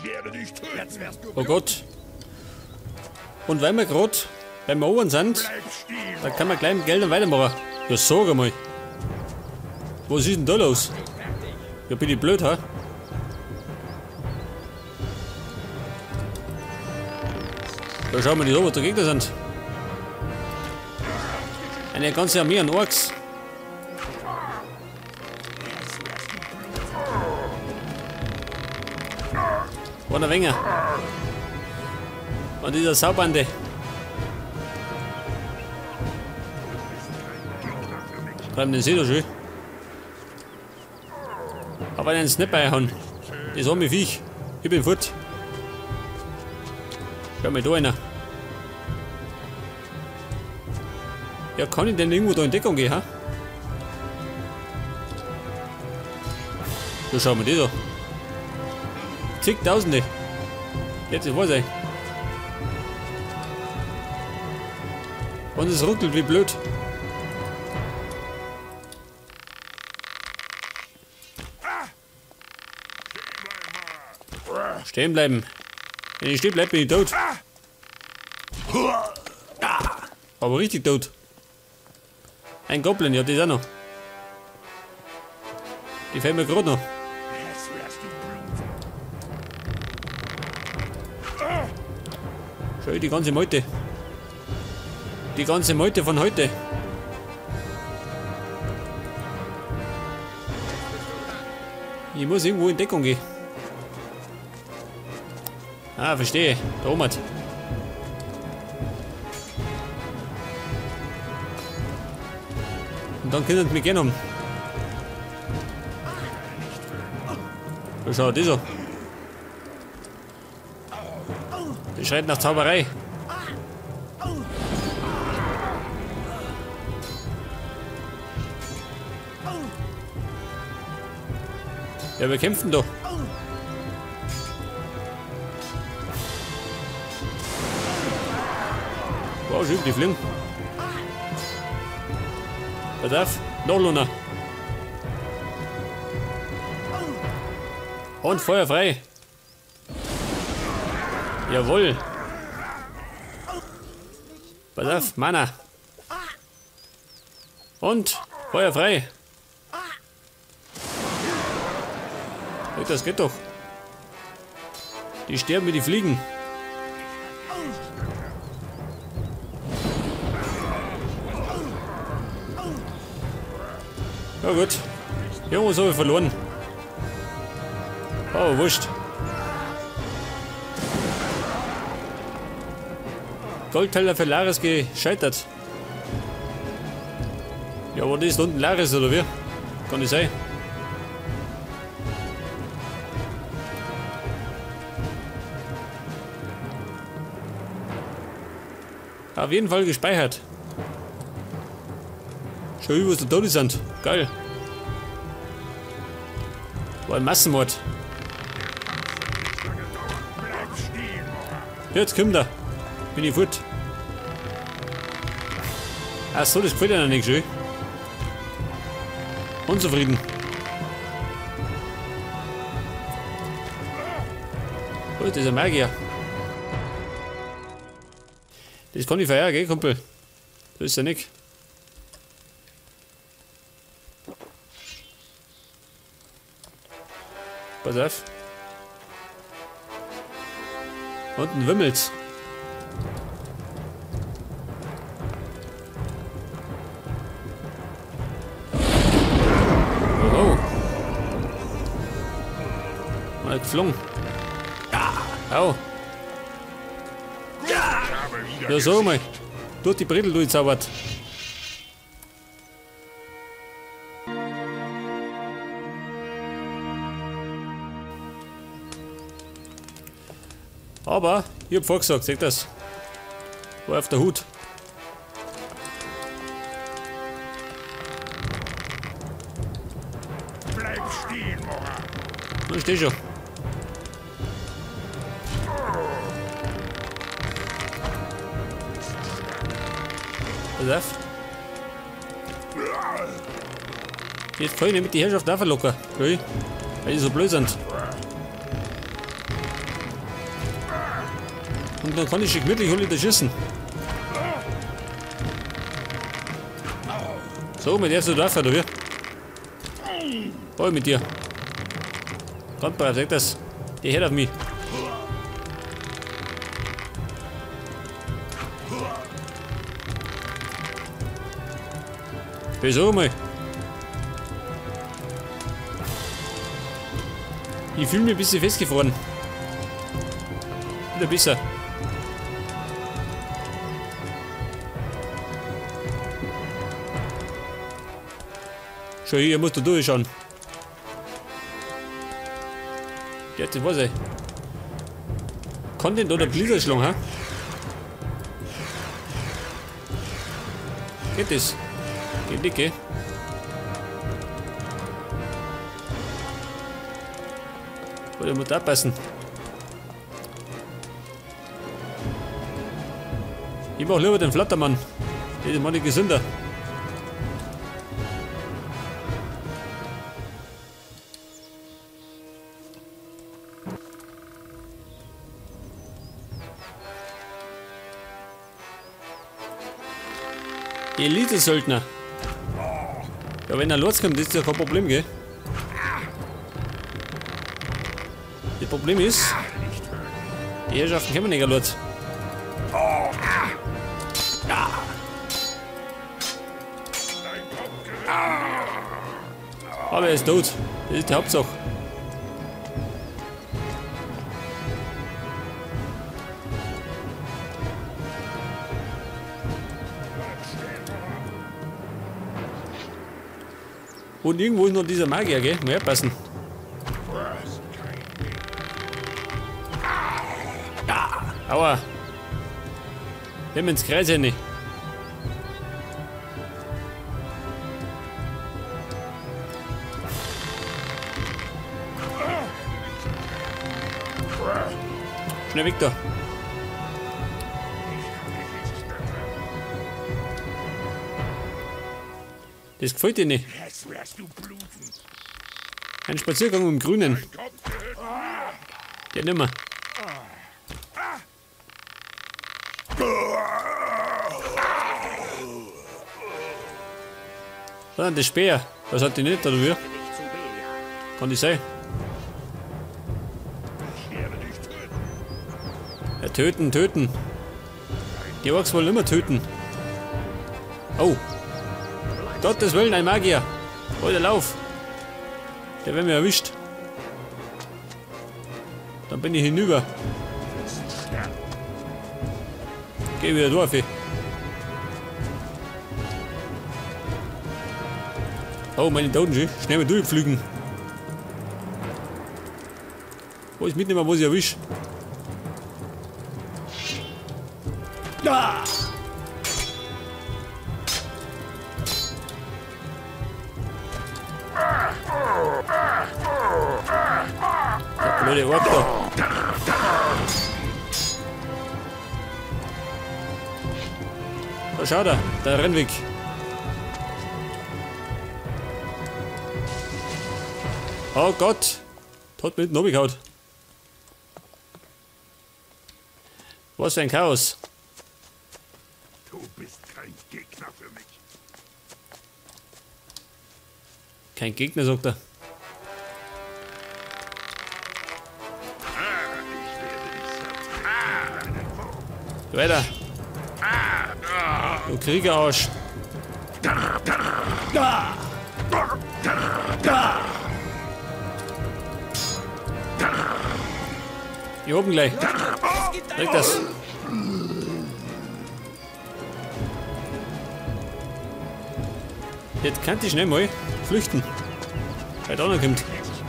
Ich werde dich töten. Jetzt wirst du Oh Gott. Und weil wir gerade beim Erobern sind, da kann man gleich mit Geld weitermachen. Ja, sag einmal. Was ist denn da los? Ja, bin ich blöd, ha? Da schauen wir nicht an, was da Gegner sind. Eine ganze Armee an Orks. War ein wenig. Von dieser Saubande. Treiben den See da schön. Aber einen Snapper einhauen. Das arme Viech. Ich bin fort. Schau mal da einer. Ja, kann ich denn irgendwo da in Deckung gehen, ha? Da schauen wir die da. Zigtausende. Jetzt ist was, ey. Und es ruckelt wie blöd. Stehen bleiben. Wenn ich stehen bleibe, bin ich tot. Aber richtig tot. Ein Goblin, ja, das auch noch. Die fällt mir gerade noch. Schau, die ganze Meute. Die ganze Meute von heute. Ich muss irgendwo in Deckung gehen. Ah, verstehe. Da oben. Und dann können sie mich gerne haben. Da schaut das an. Das schreit nach Zauberei. Ja, wir kämpfen doch. Wow, schön, die fliegen. Pass auf, noch Luna. Und Feuer frei. Jawohl. Pass auf, Mana. Und Feuer frei. Das geht doch. Die sterben wie die Fliegen. Ja gut. Jungs, habe ich verloren. Oh, wurscht. Goldteller für Lares gescheitert. Ja, aber das ist unten Lares, oder wie? Kann nicht sein. Auf jeden Fall gespeichert. Schau, was da tot sind. Geil. War ein Massenmord. Jetzt kommt er. Bin ich fort. Ach so, das gefällt ihnen nicht schön. Unzufrieden. Oh, das ist ein Magier. Das kann ich verärgern, gell, Kumpel? Das ist ja nicht. Pass auf. Unten wimmelt's. Oh. Mal geflogen. Au. Ja, so mal. Durch die Brittel durchzaubert. Aber ich hab vorgesagt, seht das? War auf der Hut. Bleib stehen, Mora. Ich steh schon. Pass auf. Jetzt kann ich nämlich die Herrschaft auch verlockern, weil die so blöd sind. Und dann kann ich schon gemütlich alle da schießen. So, mit der so drauf, oder wie? Oh, mit dir. Ganz brav, sag das. Die hört auf mich. Wieso mal? Ich fühle mich ein bisschen festgefroren. Wieder besser. Schau hier, musst du durchschauen. Ja, das war's ey. Content oder Blitzerschlung, hä? Geht das? Geht nicht, gell? Oder muss da passen. Ich mach lieber den Flattermann. Der ist mal gesünder. Elite-Söldner. Ja, wenn er loskommt, ist ja kein Problem, gell? Das Problem ist, die Herrschaften kommen nicht los. Aber er ist tot. Das ist die Hauptsache. Und irgendwo ist noch dieser Magier, gell? Mal passen. Aua. Nimm ins Kreis hin. Schnell weg da. Das gefällt dir nicht. Ein Spaziergang im Grünen. Der nimmer. Sondern das Speer. Das hat die nicht, oder wie? Kann die sein? Ja, töten, töten. Die Orks wollen immer töten. Oh. Gottes Willen, ein Magier. Alter, lauf. Der wird mir erwischt. Dann bin ich hinüber. Geh wieder durch, ey. Oh, meine Toten, schnell mal durchpflügen. Wo ich mitnehmen, wo ich erwische. Ah! Der blöde Ork da. Da schaut er, der Rennweg. Oh Gott! Hat mir hinten runtergehauen. Was für ein Chaos. Du bist kein Gegner für mich. Kein Gegner, sagt er. Weiter. Du Kriegerarsch. Hier oben gleich. Direkt das. Jetzt kann ich schnell mal flüchten. Weil da noch kommt.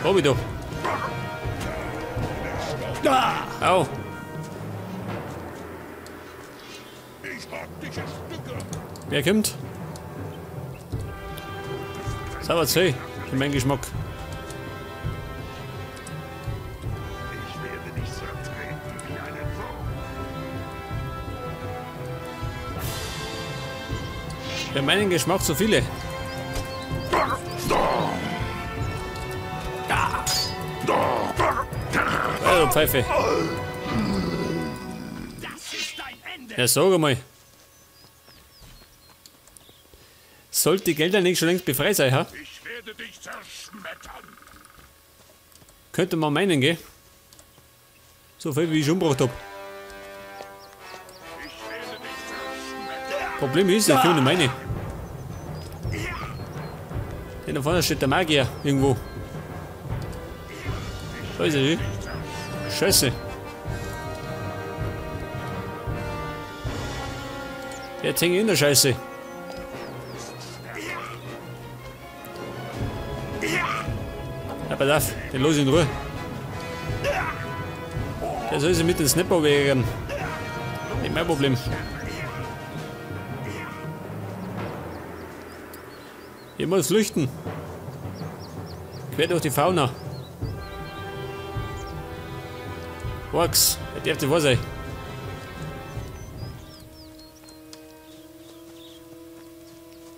Hab ich da. Au. Wer kommt? Sauber zäh für meinen Geschmack. Ich werde dich zertreten wie einen Wurm. Für meinen Geschmack so viele. Oh, Pfeife. Ja, sag einmal. Sollte die Gelder nicht schon längst befreit sein, ha? Ich werde dich zerschmettern. Könnte man meinen, gell? So viel wie ich umgebracht hab. Problem ist, ich komme nicht meine. Denn da vorne steht der Magier irgendwo. Da ist er, Scheiße. Jetzt hänge ich in der Scheiße. Ja, pass auf, den los in Ruhe. Der soll sich mit dem Snapper wehren. Nicht mein Problem. Ich muss flüchten. Quer durch die Fauna. Orks, der darf nicht wahr sein.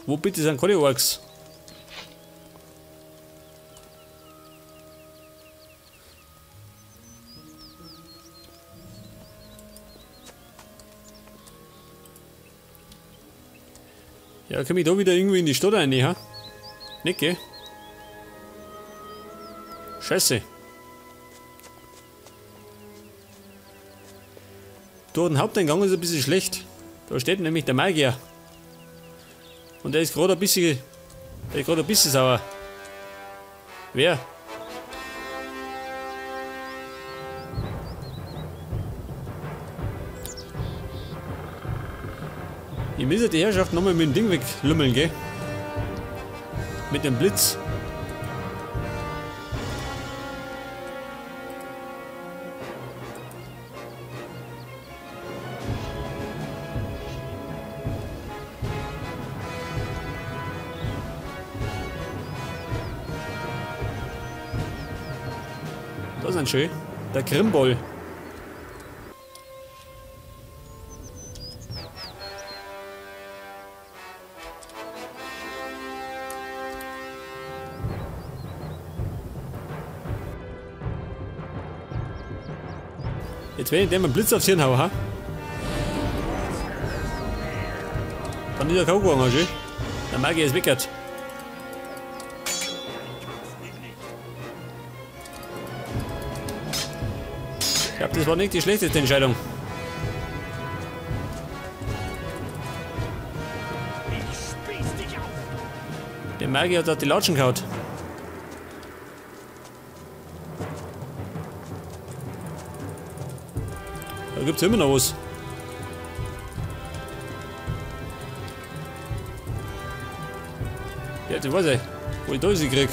Wo bitte sind keine Orks? Ja, komm ich da wieder irgendwie in die Stadt rein, ha? Nicht, gell? Scheiße. Durch den Haupteingang ist ein bisschen schlecht. Da steht nämlich der Magier. Und der ist gerade ein bisschen. Der ist gerade ein bisschen sauer. Wer? Ich muss ja die Herrschaft nochmal mit dem Ding weglümmeln, gell? Mit dem Blitz. Das ist ein schön. Der Grimboll. Jetzt werde ich dem einen Blitz aufs Hirn hauen, ha? Dann ist er kaum gegangen, schön. Der Magier ist weggehört. Ich glaube, das war nicht die schlechteste Entscheidung. Der Magier hat da die Latschen gehauen. Da gibt's immer noch was. Ja, das weiß ich, wo ich da sie krieg.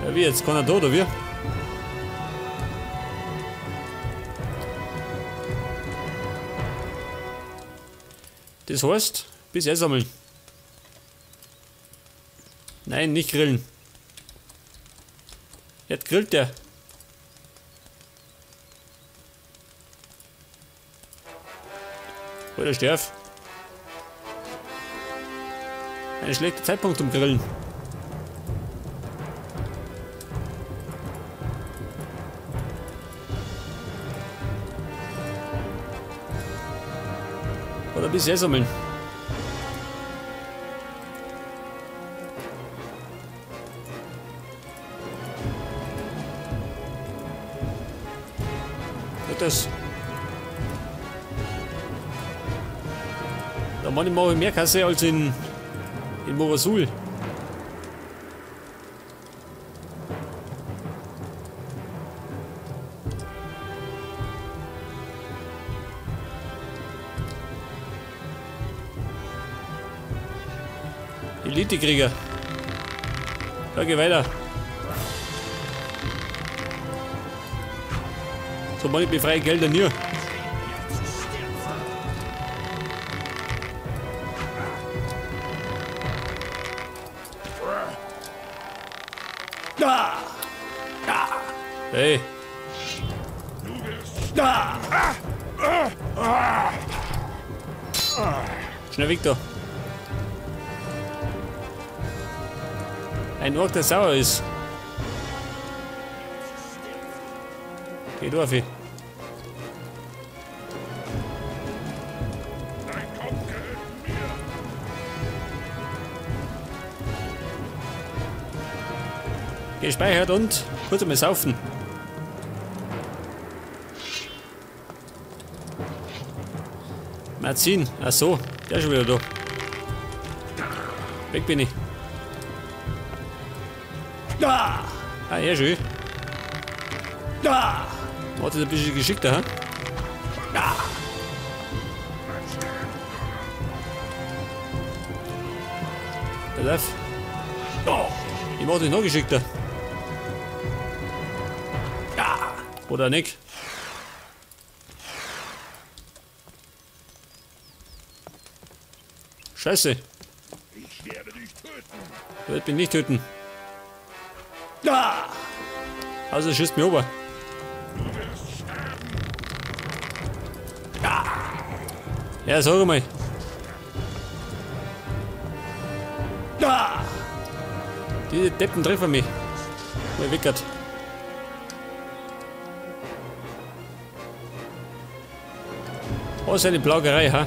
Ja, wie jetzt? Kann er da oder wie? Das heißt, bis einsammeln. Nein, nicht grillen. Jetzt grillt der. Oder Sterf. Ein schlechter Zeitpunkt zum Grillen. Oder bis sammeln. Das. Da mache ich mehr Kasse als in Morasul. Elite-Krieger. Da geh weiter. So, man, ich befreie Gelder nie. Hey. Schnell weg da. Ein Ork, der sauer ist. Geh du auf ihn. Gespeichert und kurz einmal saufen. Marzin, ach so, der ist schon wieder da. Weg bin ich. Ah, ja, schön. Macht das ein bisschen geschickter, hä? Pass auf. Ich mach das noch geschickter. Oder nicht? Scheiße. Ich werde dich töten. Du wirst mich nicht töten. Also schießt mir ober. Ja, sag mal. Diese Deppen treffen mich. Mal weckert. Was eine Plagerei, ha?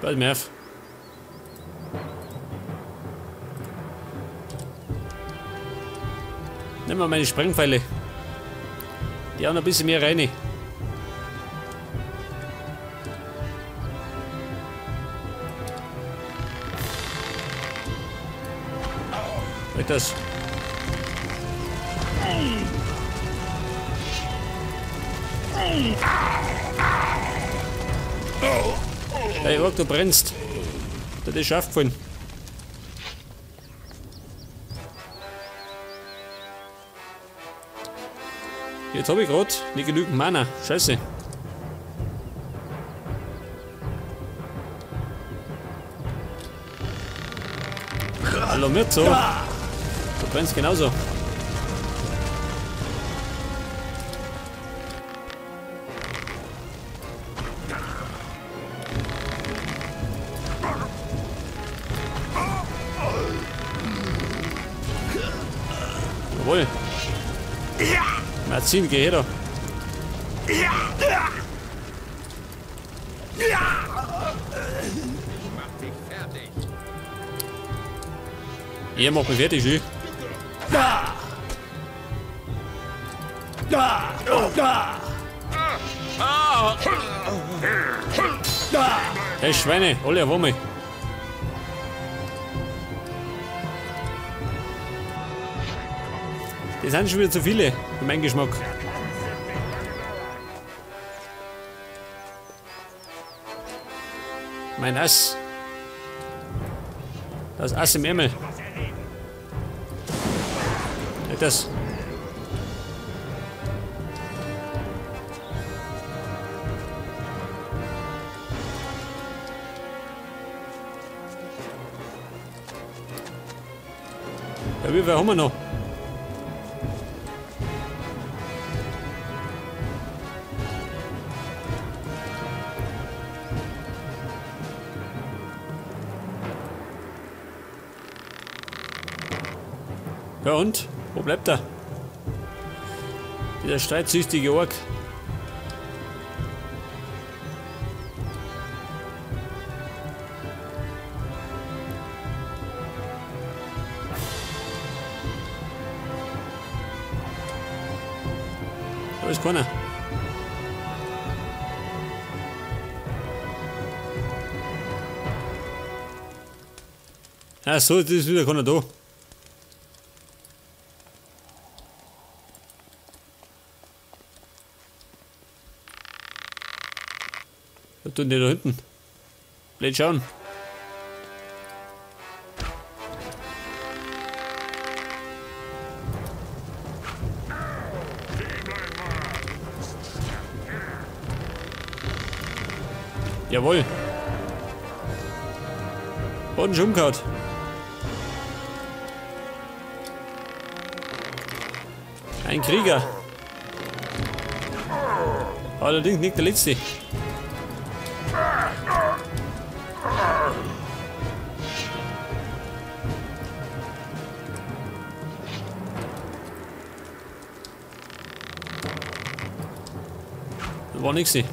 Pass mir auf. Nimm mal meine Sprengpfeile. Die haben noch ein bisschen mehr rein. Weg das. Hey, Ork, du brennst. Das ist aufgefallen. Jetzt habe ich gerade nicht genügend Mana. Scheiße. Hallo Mirzo. Du brennst genauso. Jawohl. Marzin, geh her da. Ich mach dich fertig. Ihr macht mich fertig, ich. Hey Schweine, alle auf einmal. Das sind schon wieder zu viele, für meinen Geschmack. Mein Ass. Das Ass im Ärmel. Ja, das. Ja, wie viel haben wir noch? Ja und? Wo bleibt er? Dieser streitsüchtige Ork. Da ist keiner. Ah, so, jetzt ist wieder keiner da. Was tun die da hinten? Blöd schauen. Jawohl. Boden schon umgehauen. Ein Krieger. Allerdings nicht der letzte. Da war nix. Die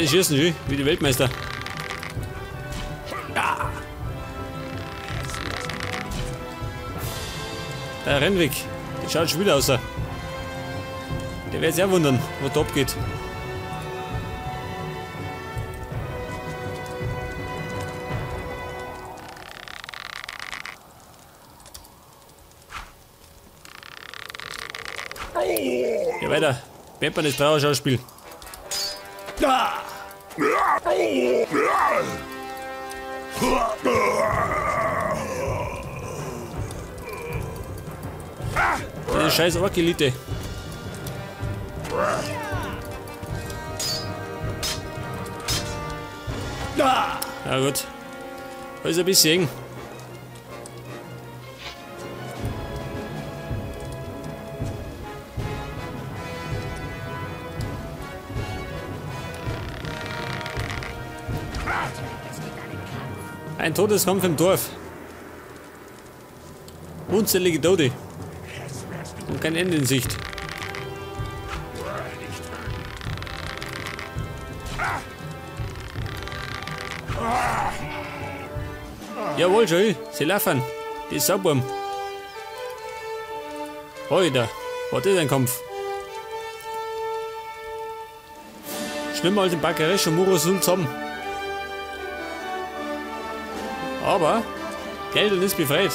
schießen schon, wie die Weltmeister. Ja. Der Rennweg, der schaut schon wieder aus. Der wird sich auch wundern, was da abgeht. Ja, weiter. Peppern das Trauerschauspiel. Ah! Diese scheiß Ork-Elite. Ja gut. Alles ein bisschen eng. Ein Todeskampf im Dorf. Unzählige Tote. Und kein Ende in Sicht. Jawohl, schön. Sie laufen. Die Sauburm. Alter, war das ein Kampf? Schlimmer als im Bakaresh und Murassul zusammen. Aber Geldern ist befreit.